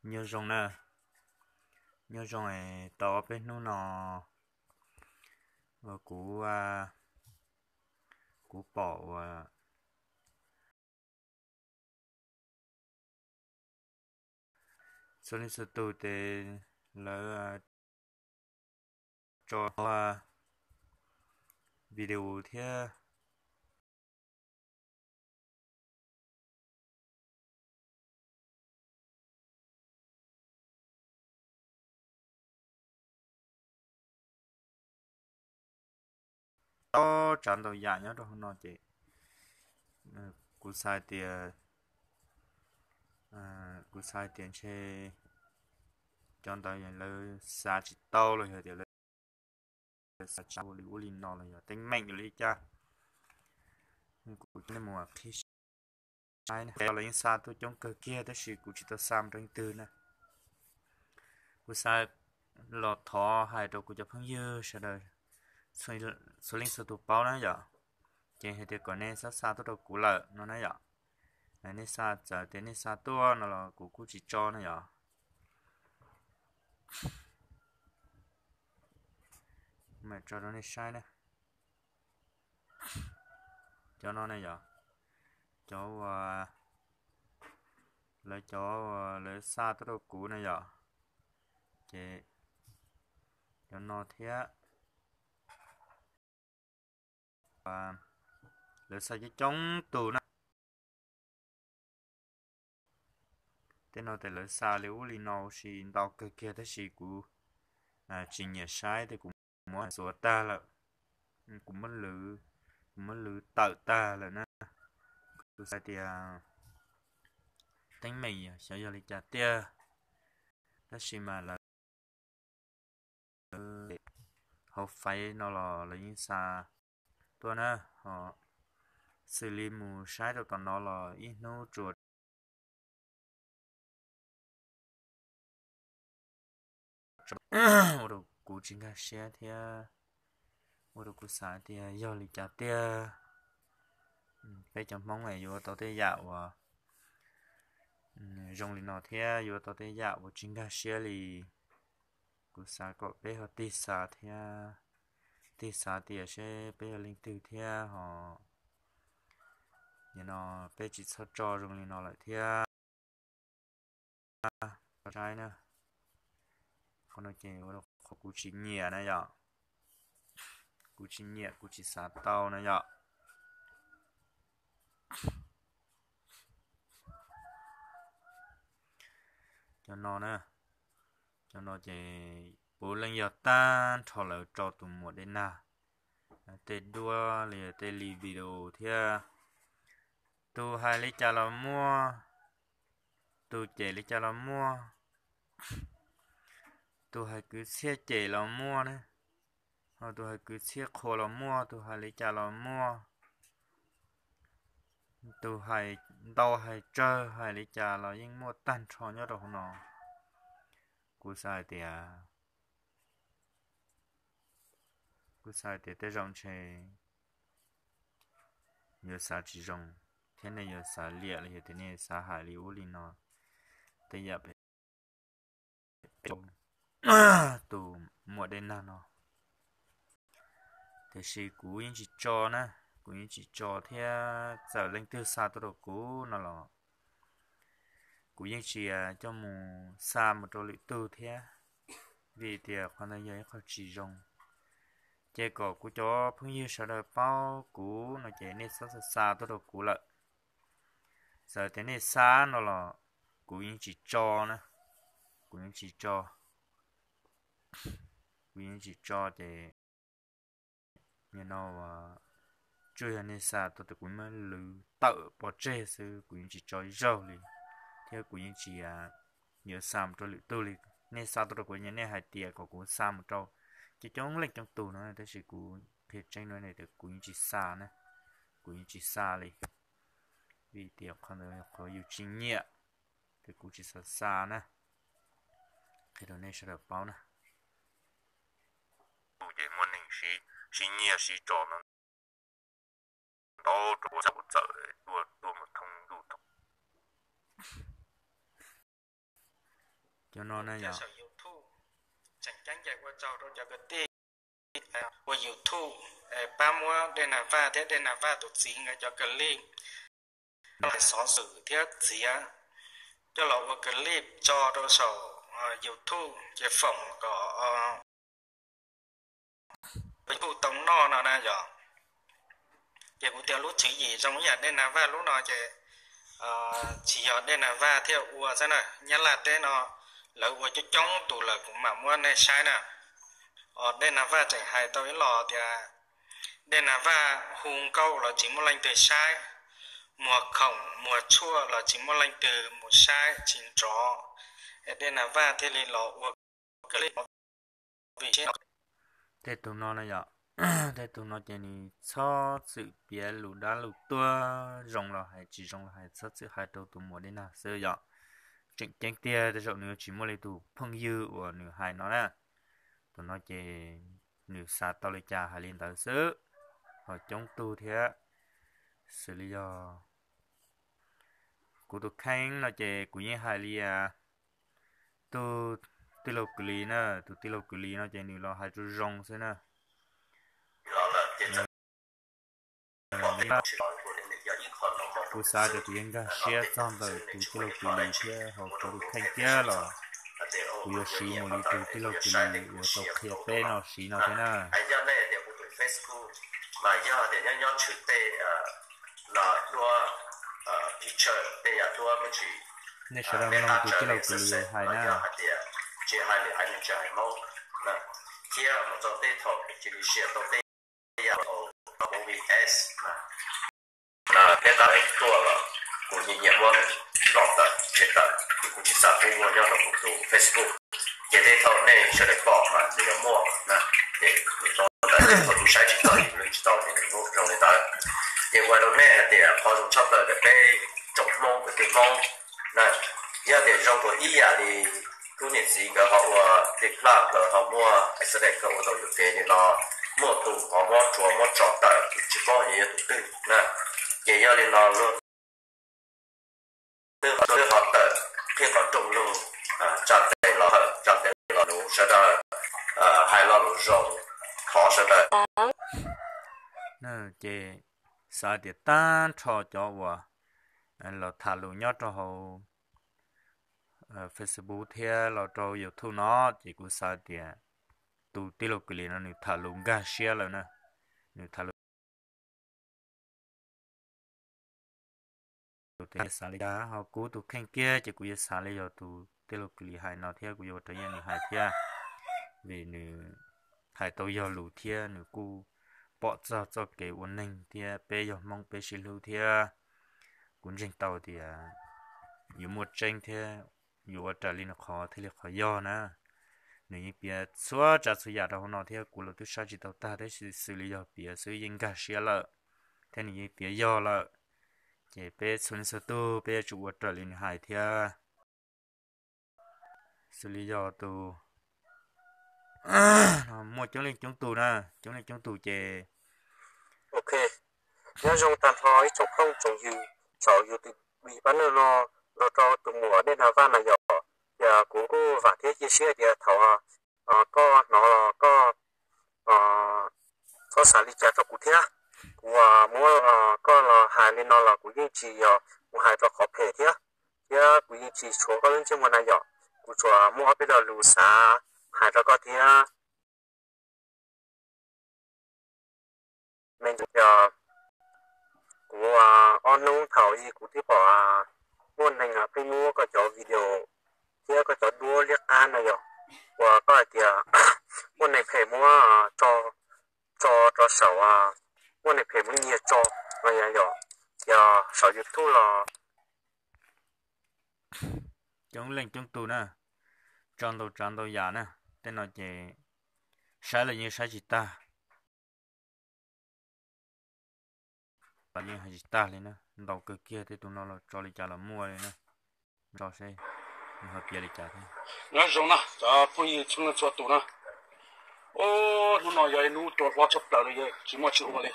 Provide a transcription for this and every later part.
Nyob zoo na, nyob zoo es tau ob peb hnub no uas kuv, kuv pom uas txhua leej txhua tus ces lawv tso video thiab tau tsav ntau yam nyob rau hauv no ces kuv xav tias, kuv xav tias ntshe cov ntawd lawv xav tsis tau los yog tias lawv xav tsis ua li ub li no los yog teeb meem li cas. Kuv coj nej mus qhib saib, lawv yeej xa tuaj coob kawg kiag tab sis kuv tsis tau xa mus rau leej twg na. Kuv xav los thov hais rau kuv cov phooj ywg sawv daws, txhua leej txhua tus paub na yom, ces hais tias kom nej txhob xa tuaj rau kuv lawm no na yom. Nej xa, txawm tias nej xa tuaj no los kuv kuj tsis tso na yom. Mam tso rau nej saib na. Cov no ne yom, cov uas lawv, cov uas lawv xa tuaj rau kuv na yom, ces cov no thiab, lawv xa coob coob tus na. Tej no ces lawv xa li ub li no ua si ntau kawg kiag tab sis kuv tsis nyiam saib thiab kuv muab xuav tag lawm. Kuv muab lwv, kuv muab lwv tawm tag lawm na. Kuv xav tias teeb meem xyov yog li cas tiag, tab sis mas lawv hauv Face no los lawv yeej xa tuaj na, ho xws li mus saib rau tom no los ib hnub tsuas ua rau kuv tsis nkag siab thiab ua rau kuv xav tias yog li cas tiag. Peb cov Hmoob yuav tau tej yam uas zoo li no thiab yuav tau tej yam uas tsis nkag siab li. Kuv xav kom peb ho tig xa thiab, tig xa tias seb peb yog leej twg thiab ho nim no peb tsis txhob tso zoo li no lawm thiab. Saib na, qhov no ces ua rau qhov kuv tsis nyiam na yom, kuv tsis nyiam, kuv tsis xav tau na yom. Cov no na, cov no ces puav leej yog tag nrho lawv tso tus muam Dej Nag tej duab li tej li video thiab. Tus hais li cas los muaj, tus cem li cas los muaj, tus hais kwv txhiaj cem los muaj ne, ho tus hais kwv txhiaj qhuas los muaj, tus hais li cas los muaj, tus hais ntau hais tsawg hais li cas los yeej muaj tag nrho nyob rau hauv no. Kuv xav hais tias, kuv xav hais tias tej zaum ntshe yuav xav tsis zoo thiab nej yuav xav liam los yog tias nej xav hais li ub li no tej yam pem tus muam Dej Nag no. Tiam sis kuv yeej tsis tso na, kuv yeej tsis tso thiab txawm leej twg xa tuaj rau kuv no los kuv yeej tsis coj mus xa mus rau lwm tug thiab, vim tias qhov ntawd yog ib qho tsis zoo. Ces kom kuv cov phooj ywg sawv daws paub kuv no ces nej txhob xa xa tuaj rau kuv lawm. Txawm tias nej xa no los kuv yeej tsis tso na, kuv yeej tsis tso, kuv yeej tsis tso ces nim no tsuas yog nej xa tuaj ces kuv muab lwv tawm pov tseg xwb, kuv yeej tsis tso ib zaug li, thiab kuv yeej tsis yuav xa mus rau lwm tug li. Nej xa tuaj rau kuv, nej hais tias kom kuv xa mus rau coob coob leej coob tus no tab sis kuv qhia tseeb no tias kuv yeej tsis xa na, kuv yeej tsis xa li, vim tias qhov ntawd qhov yus tsis nyiam, ces kuv tsis xav xa na. Qhia rau nej sawv daws paub na. Ces muaj neeg siv nyiaj siv tso no ntau rau ua txawm tuaj tuaj mus thoob ntuj thoob. Cov no na yog YouTube, tseem ceeb ces ua tsaug rau cov kwv tij ua YouTube, pab muab Dej Nag Vaj thiab Dej Nag Vaj tus txiv nkawd cov clip coj los xov xwm thiab txiav coj los ua clip tso rau saum YouTube ces foom kom YouTube tau noj no na yog. Ces kuv tias lub tswv yim zoo ib yam Dej Nag Vaj lub no ces tsis yog Dej Nag Vaj thiaj ua xwb na. Nyab Laj teb no lawv ua coob coob tus lawm kuv mam muab nej saib na. Dej Nag Vaj tseem hais tau ib los tias Dej Nag Vaj hu nkauj los tsis muaj leej twg saib, muag khoom muag tshuaj los tsis muaj leej twg mus saib tsis nrov, es Dej Nag Vaj thiaj li los ua clip vim tej tus no na yom. Tej tus no ces nws txhob txwm piav lus dab lus tuag, zoo los hais tsis zoo los hais txhob txwm hais rau tus muam Dej Nag xwb yom. Tseem ceeb tiag tej zaum nws yuav tsis muaj li tus phooj ywg uas nws hais no na. Tus no ces nws xav tau li cas hais li ntawd xwb, ho coob tug thiab. Xws li yog kuv tus kheej no ces kuv yeej hais li tus tij laug Kwm Lis na, tus tij laug Kwm Lis no ces nws los hais zoo zoo xwb na. Kuv xav tias kuv yeej nkag siab txog ntawm tus tij laug Kwm Lis thiab ho kuv tus kheej kiag los kuv yuav siv mus li tus tij laug Kwm Lis uas tau qhia peb no siv no thiab na. Nej sawv daws mloog tus tij laug Kwm Lis hais na. Thiab tab tuaj los kuv nyiam nyiam muab nws noj tawm tshem tawm, kuv tsis xav pub muag nyob rau kuv tus Facebook. Ces tej thaum nej sawv daws pom mas nws yuav muaj na, ces nws zoo ntawd, thaum kuv saib tsis txog nws tsis tau ces nws zoo li ntawd. Ces ua rau nej hais tias qhov zoo tshaj plaws rau peb tsoom Hmoob kwv tij Hmoob na, yog tias zoo dua ib yam li tub niam txiv nkawd ho ua li plaj nkawd ho muaj accident nkawd ua tau yuam kev li no, muaj tus ho muab tsuav muab tso tawm tsis paub yog tus twg na. Ces yog li no luag twb ho tawm qhib qhov rooj lug, tsa tes los hawm tsa tes los nuv sawv daws, hais lo lus zoo thov sawv daws. Ces xav tias tag nrho cov uas los tham lus nyob rau hauv Facebook thiab los rau YouTube no, ces kuv xav tias tus tij laug Kwm Lis no nws tham lus nkag siab lawm na. Nws tham lus xav li cas ho kuv tus kheej kiag ces kuv yuav xav li yog tus tij laug Kwm Lis hais no thiab kuv yuav ua raws li nws hais thiab. Vim nws hais tau yog lus thiab nws kuj pom txog txoj kev ua neeg thiab peb yog Hmoob peb sib hlub thiab. Kuv ntseeg tau tias yuav muaj tseeb thiab yuav ua raws li nws qhov thiaj li qhov yog na. Nws yeej piav txhua tsav txhua yam rau hauv no thiab kuv los twb saib tsis tau tag thiab xws li yog piav xwb yeej nkag siab lawm thiab nws yeej piav yog lawm. Ces peb txhua leej txhua tug peb yuav tsum ua raws li nws hais thiab. Xws li yog tus muaj coob leej coob tus na, coob leej coob tus ces ok. Nyob zoo tag nrho ib tsoom phooj tsoom ywg saum YouTube pab noj no los rau tus muam Dej Nag Vaj na yom. Ces kuv kuj vam thiab cia siab tias thaum koj hnov los koj txhob xav li cas rau kuv thiab. Kuv muab koj los hais li no los kuv yeej tsis yog mus hais rau qhov phem thiab, thiab kuv yeej tsis tshuav koj lub ntsej muag na yom. Kuv tsuas muaj ob peb lo lus xav hais rau koj thiab. Me ntxhais, kuv ob hnub thaum ub kuv twb pom muaj neeg pheej muab koj cov video thiab koj cov duab liab qab no yog uas koj hais tias muaj neeg phem muab tso rau saum, muaj neeg phem muab nyiag tso no yog, yog saum YouTube los coob leej coob tus na, tso ntau tsav ntau yam na. Tej no ces saib los yeej saib tsis tag, yeej hais tsis tag li na, ntau kawg kiag. Tej tus no los tso li cas los muaj li na. Tso seb nws ho piav li cas thiab. Nyob zoo na cov phooj ywg txhua leej txhua tus na. Ub, hnub no yog ib hnub rua hlob tshaj plaws li, tsis muaj tsis ua li.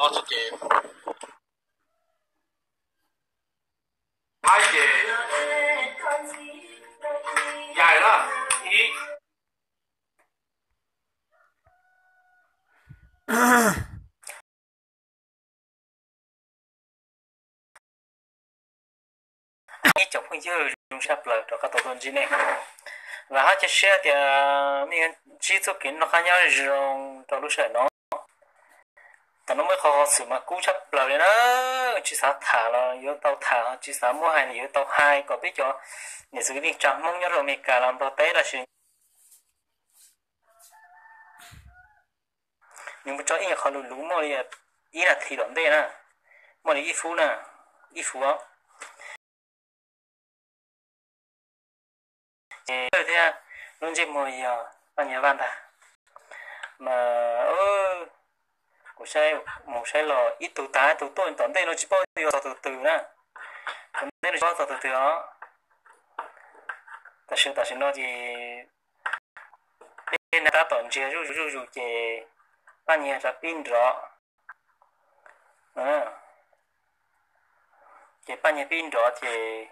Ob txoj ces, ces Ib tsoom phooj ywg, zoo siab tshaj plaws rov qab tau tuaj ntsib nej. Vam thiab cia siab tias nej yuav ntsib txoj kev noj qab nyob zoo rau lub sij hawm no. Tam no muaj ib qho xov xwm mas kub tshaj plaws li na, tsis xav tham los yuav tau tham, tsis xav muab hais los yuav tau hais kom peb cov niam txiv kwv tij neej tsa Hmoob nyob rau Amelikas los Nplog teb los sis nws mus tso ib qho lus luv muaj li ib nas this tom ntej na, muaj li ib fub na, ib fub os. Ces thiab lub ntsej muag yog Paj Nyiag Vaj ntag. Mas kuv saib mus saib los ib tug tag ib tug tuaj tom ntej no tsis paub yog txog tus twg na. Tom ntej no tsis paub txog tus twg os. Tam sim tam sim no ces peb na tab tom ntsiag zuj zus zuj zus ces Paj Nyiag rov pib nrov. Ces Paj Nyiag pib nrov ces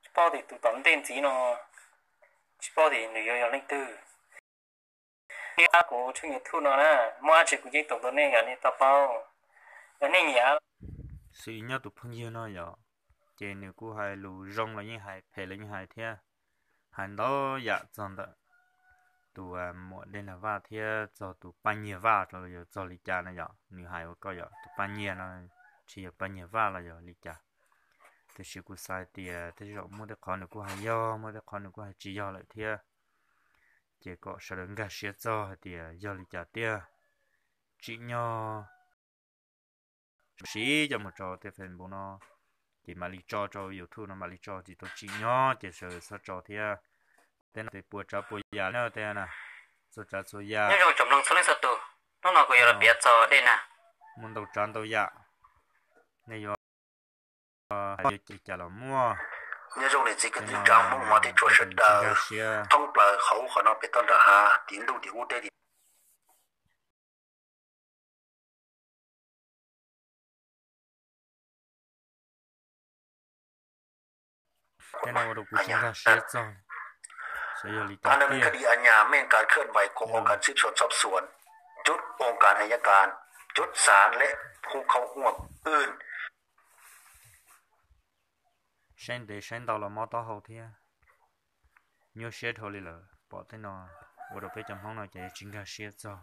tsis paub tias tus tom ntej ntxiv no tsis paub tias nws yuav yog leej twg. Nyob kuv tshooj YouTube no na, muaj dab tsi kuv yeej tuav rau nej kom nej tau paub. Yog nej nyiam, xws nyob tus phooj ywg no yom, ces nws kuj hais lus zoo los yeej hais, phem los yeej hais thiab. Hais ntau yam txog ntawm tus muam Dej Nag Vaj thiab txog tus Paj Nyiag Vaj los yog txog li cas no yom, nws hais ua koj yog tus Paj Nyiag no tsis yog Paj Nyiag Vaj los yog li cas. Tiam sis kuv xav hais tias tej zaum muaj tej qhov nws kuj hais yog, muaj tej qhov nws kuj hais tsis yog lawm thiab. Ces kom sawv daws nkag siab txog hais tias yog li cas tiag, tsim nyog siv coj mus tso tej Facebook no, ces mam li tso rau YouTube no mam li tso, tsis tau tsim nyog ces sawv daws txhob tso thiab. Tej no tej puas tsav puas yam na, tej na, txhua tsav txhua yam. Nyob zoo tsoom mloog txhua leej txhua tus, hnub no kuv yuav los piav txog Dej Nag. Muaj ntau tsav ntau yam, nej yuav yuav li cas los muaj. Nyob zoo niam txiv kwv tij neej tsa Hmoob mog thiab txhua sawv daws thoob plaws qhov ub qhov no pem toj nram hav, tim ntuj tim ub teb tim Tej no ua rau kuv tsis nkag siab txog, xyov yog li cas tiag. Cụm ong cán xíp xuan txhov xuan, cụm ong cán ong cán, cụm xán lej khu khau ua wj, saib ntev saib ntau los mob taub hau thiab. Nyuaj siab dhau li lawm, pom tej no ua rau peb cov Hmoob no ces tsis nkag siab txog.